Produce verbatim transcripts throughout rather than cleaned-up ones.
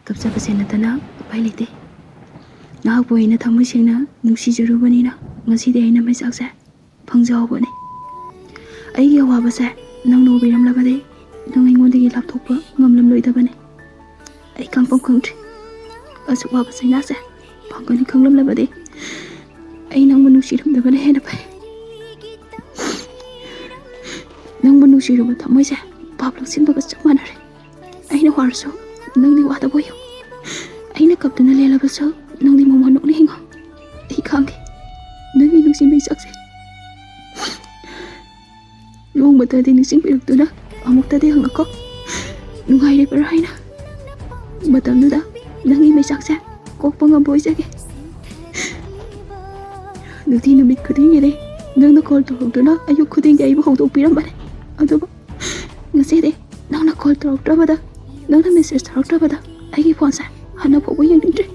ꯀꯞꯆꯕꯁꯦ ꯅꯠꯇꯅ ꯎꯄꯥꯏ ꯂꯩꯇꯦ꯫ ꯅꯍꯥꯛꯄꯨ ꯑꯩꯅ ꯊꯃꯣꯏ ꯁꯦꯡꯅ ꯅꯨꯡꯁꯤꯖꯔꯨꯕꯅꯤꯅ ꯉꯁꯤꯗꯤ ꯑꯩꯅ ꯃꯩꯆꯥꯛꯁꯦ ꯐꯪꯖꯍꯧꯕꯅꯤ꯫ ꯑꯩꯒꯤ ꯑꯋꯥꯕꯁꯦ ꯅꯪꯅ ꯎꯕꯤꯔꯝꯂꯕꯗꯤ ꯅꯪ ꯑꯩꯉꯣꯟꯗꯒꯤ ꯂꯥꯞꯊꯣꯛꯄ ꯉꯝꯂꯝꯂꯣꯏꯗꯕꯅꯤ꯫ ꯑꯩ ꯈꯪꯐꯝ ꯈꯪꯗ꯭ꯔꯤ꯫ ꯑꯁꯨꯛ ꯋꯥꯕ ꯆꯩꯅꯥꯁꯦ ꯐꯪꯒꯅꯤ ꯈꯪꯂꯝꯂꯕꯗꯤ ꯑꯩ ꯅꯪꯕꯨ ꯅꯨꯡꯁꯤꯔꯝꯗꯕꯅ ꯍꯦꯟꯅ ꯐꯩ꯫ ꯅꯪꯕꯨ ꯅꯨꯡꯁꯤꯔꯨꯕ ꯊꯃꯣꯏꯁꯦ ꯄꯥꯞ ꯂꯪꯁꯤꯟꯕꯒ ꯆꯞ ꯃꯥꯟꯅꯔꯦ꯫ ꯑꯩꯅ ꯋꯥꯔꯁꯨ ꯅꯪꯗꯤ ꯋꯥꯗꯕ ꯑꯣꯏꯌꯨ꯫ ꯑꯩꯅ ꯀꯞꯇꯨꯅ ꯂꯦꯜꯂꯕꯁꯨ ꯅꯪꯗꯤ ꯃꯃꯣꯟ ꯅꯣꯛꯅ ꯍꯤꯡꯉꯣ꯫ ꯑꯩ ꯈꯪꯒꯦ ꯅꯪꯒꯤ ꯅꯨꯡꯁꯤ ꯃꯩꯁꯛꯁꯦ꯫ ꯅꯣꯡꯃꯇꯗꯤ ꯅꯤꯡꯁꯤꯡꯕꯤꯔꯛꯇꯨꯅ ꯑꯃꯨꯛꯇꯗꯤ ꯍꯪꯉꯛꯀꯣ, ꯅꯨꯡꯉꯥꯏꯔꯤꯕ꯭ꯔꯥ ꯍꯥꯏꯅ꯫ ꯃꯇꯝꯗꯨꯗ ꯅꯪꯒꯤ ꯃꯩꯁꯥꯛꯁꯦ ꯀꯣꯛꯄ ꯉꯝꯕ ꯑꯣꯏꯖꯒꯦ꯫ ꯅꯨꯡꯇꯤ ꯅꯨꯃꯤꯠ ꯈꯨꯗꯤꯡꯒꯤꯗꯤ ꯅꯪꯅ ꯀꯣꯜ ꯇꯧꯔꯛꯇꯨꯅ ꯑꯌꯨꯛ ꯈꯨꯗꯤꯡꯒꯤ ꯑꯩꯕꯨ ꯍꯧꯗꯣꯛꯄꯤꯔꯝꯕꯅꯦ꯫ ꯑꯗꯨꯕꯨ ꯉꯁꯤꯗꯤ ꯅꯪꯅ ꯀꯣꯜ ꯇꯧꯔꯛꯇ꯭ꯔꯕꯗ, ꯅꯪꯅ ꯃꯦꯁꯦꯖ ꯊꯥꯔꯛꯇ꯭ꯔꯕꯗ ꯑꯩꯒꯤ ꯐꯣꯟꯁꯦ ꯍꯟꯅ ꯐꯥꯎꯕ ꯌꯦꯡꯅꯤꯡꯗ꯭ꯔꯦ꯫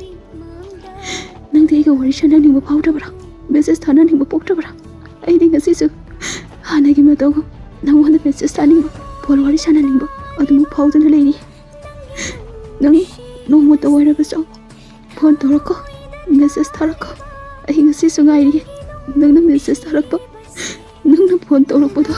ꯅꯪꯗꯤ ꯑꯩꯒ ꯋꯥꯔꯤ ꯁꯥꯟꯅꯅꯤꯡꯕ ꯐꯥꯎꯗ꯭ꯔꯕ꯭ꯔꯥ? ꯃꯦꯁꯦꯖ ꯊꯥꯅꯅꯤꯡꯕ ꯄꯣꯛꯇ꯭ꯔꯕ꯭ꯔꯥ? ꯑꯩꯗꯤ ꯉꯁꯤꯁꯨ ꯍꯥꯟꯅꯒꯤ ꯃꯇꯧꯒꯨꯝ ꯅꯪꯉꯣꯟꯗ ꯃꯦꯁꯦꯖ ꯊꯥꯅꯤꯡꯕ, ꯐꯣꯟ ꯋꯥꯔꯤ ꯁꯥꯟꯅꯅꯤꯡꯕ ꯑꯗꯨꯃꯛ ꯐꯥꯎꯗꯨꯅ ꯂꯩꯔꯤ꯫ ꯅꯪ ꯅꯣꯡꯃꯇ ꯑꯣꯏꯔꯕꯁꯨ ꯐꯣꯟ ꯇꯧꯔꯛꯀꯣ, ꯃꯦꯁꯦꯖ ꯊꯥꯔꯛꯀꯣ꯫ ꯑꯩ ꯉꯁꯤꯁꯨ ꯉꯥꯏꯔꯤꯌꯦ ꯅꯪꯅ ꯃꯦꯁꯦꯖ ꯊꯥꯔꯛꯄ, ꯅꯪꯅ ꯐꯣꯟ ꯇꯧꯔꯛꯄꯗꯣ꯫